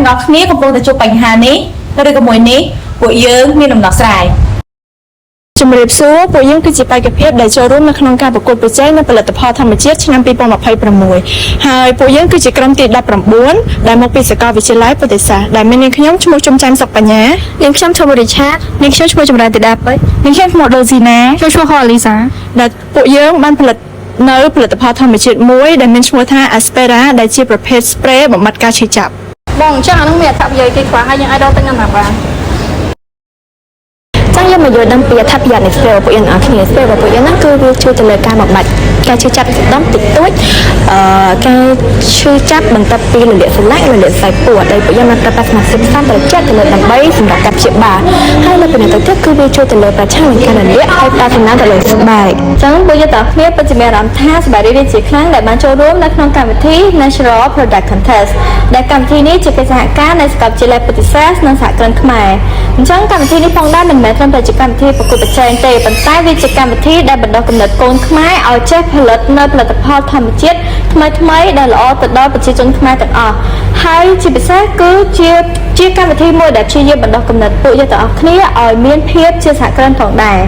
ទាំងអស់គ្នាកំពុងតែជួបបញ្ហានេះឬក៏មួយនេះពួកយើងមានដំណោះស្រាយ ជំរាបសួរពួកយើងគឺជាបេក្ខភាពដែលចូលរួមនៅក្នុងការប្រកួតប្រជែងនៅផលិតផលធម្មជាតិឆ្នាំ2026ហើយពួកយើងគឺជាក្រុមទី19ដែលមកពីសាកលវិទ្យាល័យពុទ្ធិសាស្ត្រដែលមាននាងខ្ញុំឈ្មោះជំច័ន្ទសុកបញ្ញា នាងខ្ញុំឈ្មោះរិឆាត នាងខ្ញុំឈ្មោះចម្រើនធីតាពេជ្រនាងខ្ញុំឈ្មោះដូស៊ីណា ខ្ញុំឈ្មោះហូលីសា ដែលពួកយើងបានផលិតនៅផលិតផលធម្មជាតិមួយដែលមានឈ្មោះថា Aspera ដែលជាប្រភេទ spray បំបត្តិការឈឺចាប់ បងអញ្ចឹងអានឹងមានអត្ថប្រយោជន៍គេខ្លះហើយយើងអាចរកទិញនៅណាបាន ចង់យកមកយល់ដឹងពីអត្ថប្រយោជន៍នៃ spray របស់ពួកយើងទាំងអស់គ្នា spray របស់ពួកយើងហ្នឹងគឺវាជួយទៅលើការបំបត្តិការឈឺចាប់ដុំតិចតួចអឺការឈឺចាប់បន្ទាប់ពីរលាកសន្លាក់រលាកសរសៃពោះដែលពួកយើងបានប្រើប្រាស់សមាសភាពផ្សំត្រជាក់ទៅលើដើម្បីសម្រាប់ការព្យាបាលហើយលើពីនេះទៅទៀតគឺវាជួយទៅលើប្រឆាំងនឹងការរលាកហើយផ្ដល់សំណើមទៅលើស្បែក អញ្ចឹងពួកយើងទាំងអស់គ្នាពិតជាមានអារម្មណ៍ថាសប្បាយរីករាយជាខ្លាំងដែលបានចូលរួមនៅក្នុងកម្មវិធី Natural Product Contest ដែលកម្មវិធីនេះជាកិច្ចសហការនៃសាកលវិទ្យាល័យពុទ្ធិសាស្ត្រនិងសហគ្រិនខ្មែរអញ្ចឹងកម្មវិធីនេះផងដែរមិនមែនត្រឹមតែជាកម្មវិធីប្រកួតប្រជែងទេប៉ុន្តែវាជាកម្មវិធីដែលបណ្ដុះគំនិតកូនខ្មែរឲ្យចេះផលិតនៅផលិតផលធម្មជាតិថ្មីៗដែលល្អទៅដល់ប្រជាជនខ្មែរទាំងអស់ហើយជាពិសេសគឺជាជាកម្មវិធីមួយដែលព្យាយាមបណ្ដុះគំនិតពួកយើងទាំងអស់គ្នាឲ្យមានភាពជាសហគ្រិនផងដែរ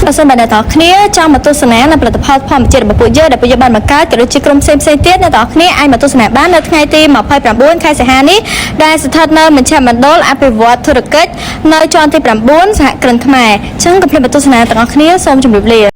បើសិនបើអ្នកទាំងអស់គ្នាចង់មកទស្សនានៅផលិតផលធម្មជាតិរបស់ពួកយើងដែលពួកយើងបានបង្កើតក៏ដូចជាក្រុមផ្សេងៗទៀតអ្នកទាំងអស់គ្នាអាចមកទស្សនាបាននៅថ្ងៃទី29ខែសីហានេះដែលស្ថិតនៅមជ្ឈមណ្ឌលអភិវឌ្ឍធុរកិច្ចនៅជាន់ទី9សហគ្រិនខ្មែរអញ្ចឹងកុំភ្លេចមកទស្សនាទាំងអស់គ្នាសូមជម្រាបលា។